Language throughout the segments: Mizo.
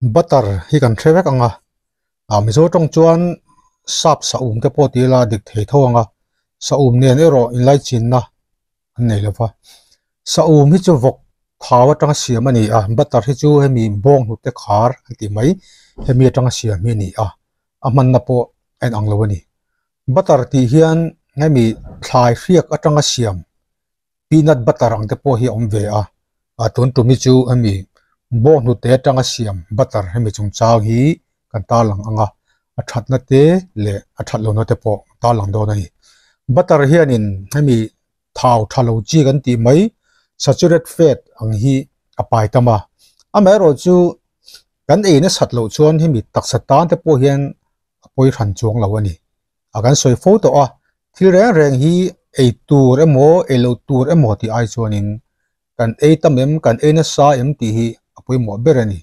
Butter hi kan hre vek ang a, ah mizo tawng chuan sap saum te pawh ti ila dik thei tho ang a, saum nen erawh inlaichinna an nei lo va, saum hi chu vawk thau atanga siam a ni a, butter hi chu hemi bawng hnute khar an tih mai hemi atanga siam hi a ni a, a hmanna pawh a inang lo a ni. Butter tih hian hemi thlai hriak atanga siam peanut butter ang te pawh hi a awm ve a, a tun tum hi chu hemi bawng hnute atanga siam butter hemi chungchang hi kan tarlang ang a, a thatna te leh a that lohna te pawh tarlang dawn a ni. Butter hianin hemi thau tha lo chi kan tih mai saturated fat ang hi a pai tam a, amaherawh chu kan ei nasat loh chuan hemi taksa tan te pawh hian a pawi hran chuang lo a ni. A kan sawi fo tawh a, thil reng reng hi ei tur emaw ei loh tur emaw tih ai chuanin kan ei tam em, kan ei nasa em tih hi a pawimawh ber a ni.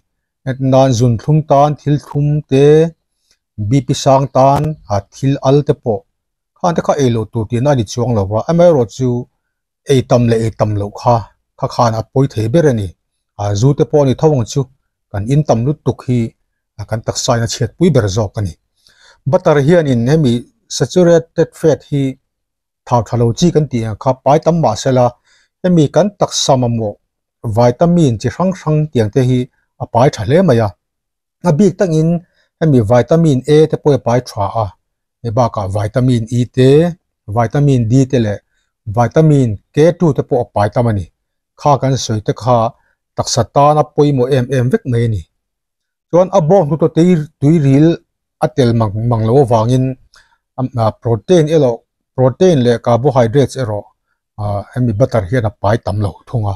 Nan zun thlum tan thil thlum te, BP sang tan thil al te pawh khan te kha ei loh tur tihna a ni chuang lo va, amaherawhchu ei tam leh ei tam loh kha kha khan a pawi thei ber a ni. Zu te pawh a ni tho ang chu kan in tam lutuk hi kan taksa in a chhiat pui ber zawk a ni. Butter hianin hemi saturated fat hi thau tha lo chi kan tih ang kha pai tam mah sela hemi kan taksa mamawh vitamin chi hrang hrang tiang te hi a pai tha hle mai a. A bik takin hemi vitamin A te pawh hi a pai tha a, hei bakah vitamin E te, vitamin D te leh vitamin K two te pawh a pai tam a ni. Kha kan sawi te kha taksa tana pawimawh em em vek mai a ni. Chuan a bawng hnu tui tuiril a tel mang mang loh avangin protein erawh protein leh carbohydrates erawh hemi butter hian a pai tam lo thung a.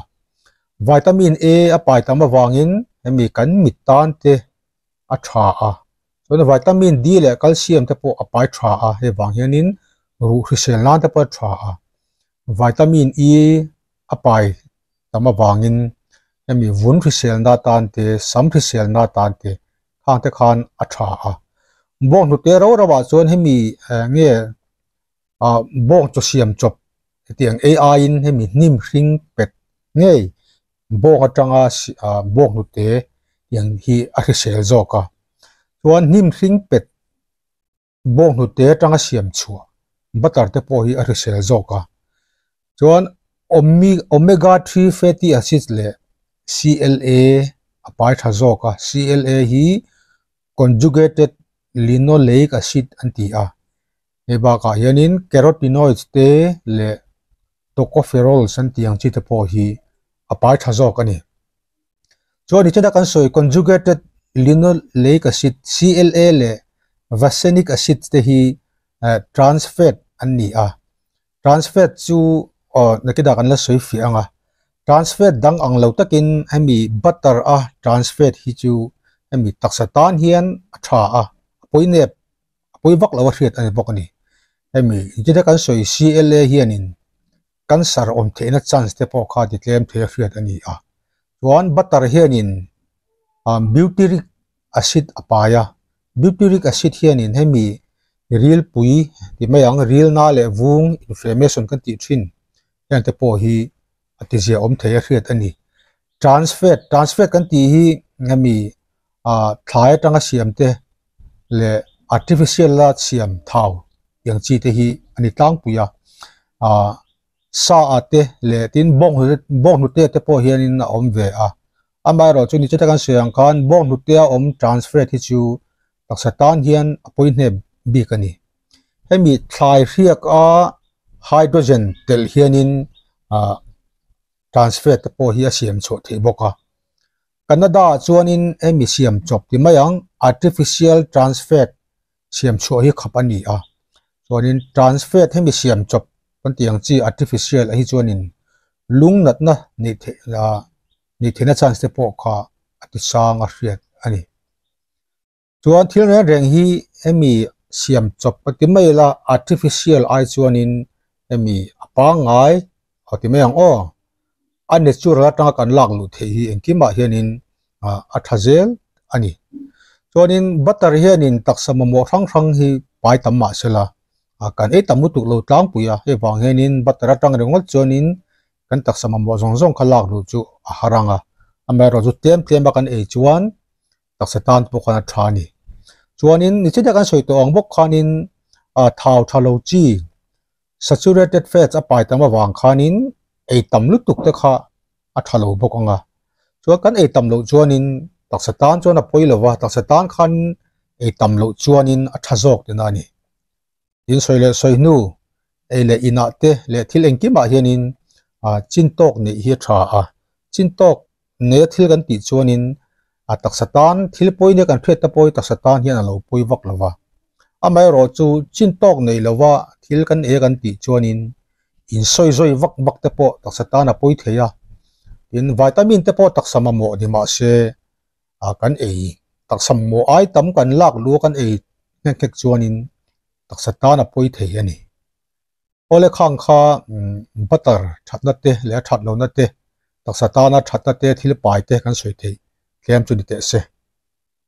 Vitamin A a pai tam avangin hemi kan mit tan te a tha a, chuan vitamin D leh calcium te pawh a pai tha a, hei vang hianin ruh hrisel nan te pawh a tha a. Vitamin E a pai tam avangin hemi vun hriselna atan te, sam hriselna atan te khang te khan a tha a. Bawng hnute rau rau ah chuan hemi nge ah bawng chaw siam chawp hetiang ei aiin hemi hnim hring pet ngei bawng atanga ah bawng hnute tiang hi a hrisel zawk a. Chuan hnim hring pet bawng hnute atanga siam chhuah butter te pawh hi a hrisel zawk a. Chuan omega 3 fatty acids leh CLA a pai tha zawk a. CLA hi conjugated linoleic acid an ti a. Hei bakah hianin carotenoids te leh tocopherols an tih ang chi te pawh hi a pai tha zawk a ni. Chuan nichina kan sawi conjugated linoleic acid, CLA, leh vaccenic acid te hi trans fat an ni a. Trans fat chu aw nakinah kan la sawi fiah ang a. Trans fat dang ang lo takin hemi butter a trans fat hi chu hemi taksa tan hian a tha a, a pawi nep a pawi vak lo a hriat a ni bawk a ni. Hemi nichina kan sawi CLA hianin cancer awm theihna chance te pawh kha ti tlem thei a hriat a ni a. Chuan butter hianin butyric acid a pai a, butyric acid hianin hemi rilpui ti mai ang rilna leh vung inflammation kan tih thin heng te pawh hi a ti zia awm thei a hriat a ni. Trans fat, trans fat kan tih hi hemi thlai atanga siam te leh artificial a siam thau tiang chi te hi a ni tlangpui a ah sa ah te leh tin bawng bawng hnute te pawh hianin a awm ve a amaherawh chu nichata kan sawi ang khan bawng hnute a awm trans fat hi chu taksa tan hian a pawi hnep bik a ni hemi thlai hriak a hydrogen telh hianin ah trans fat te pawh hi a siam chhuah theih bawk a. Canada ah chuanin hemi siam chawp ti mai ang, artificial trans fat siam chhuah hi khap a ni a, chuanin trans fat hemi siam chawp kan tih ang chi artificial ah hi chuanin lung natna neih theih ah neih theihna chance te pawh kha a ti sang a hriat a ni. Chuan thil reng reng hi hemi siam chawp ka ti mai ila artificial ai chuanin hemi a pangngai a ti mai ang aw. A natural atanga kan lak luh theih hi engkimah hianin a tha zel a ni. Chuanin butter hianin taksa mamawh hrang hrang hi pai tam mah sela kan ei tam lutuk lo tlangpui a, hei vang hianin butter atang ringawt chuanin kan taksa mamawh zawng zawng kha lak luh chu a har ang a. Amaherawhchu tlem tlem a kan ei chuan. Taksa tan pawh khan a tha a ni. Chuanin nichina kan sawi tawh ang bawk khanin ah thau tha lo chi saturated fats a pai tam avang khanin ei tam lutuk te kha a tha lo bawk ang a. Chuan kan ei tam loh chuanin taksa tan chuan a pawi lo va, taksa tan khan ei tam loh chuanin a tha zawk tihna a ni. Tin sawi leh sawi hnu ei leh inah te leh thil engkimah hianin ah chin tawk neih hi a tha a, chin tawk neia thil kan tih chuanin a taksa tan thil pawi nia kan hriat te pawh hi taksa tan hian a lo pawi vak lo va. Amaherawhchu chin tawk neih lova thil kan ei a kan tih chuanin insawi zawi vak vak te pawh taksa tan a pawi thei a, tin vitamin te pawh taksa mamawh ni mahse ah kan ei taksa mamawh ai tam kan lak luh a kan ei nghek nghek chuanin taksa tan a pawi thei a ni. Awle khang kha butter thatna te leh a that lohna te taksa tana thatna te thil pai te kan sawi theih tlem chu ni teh se.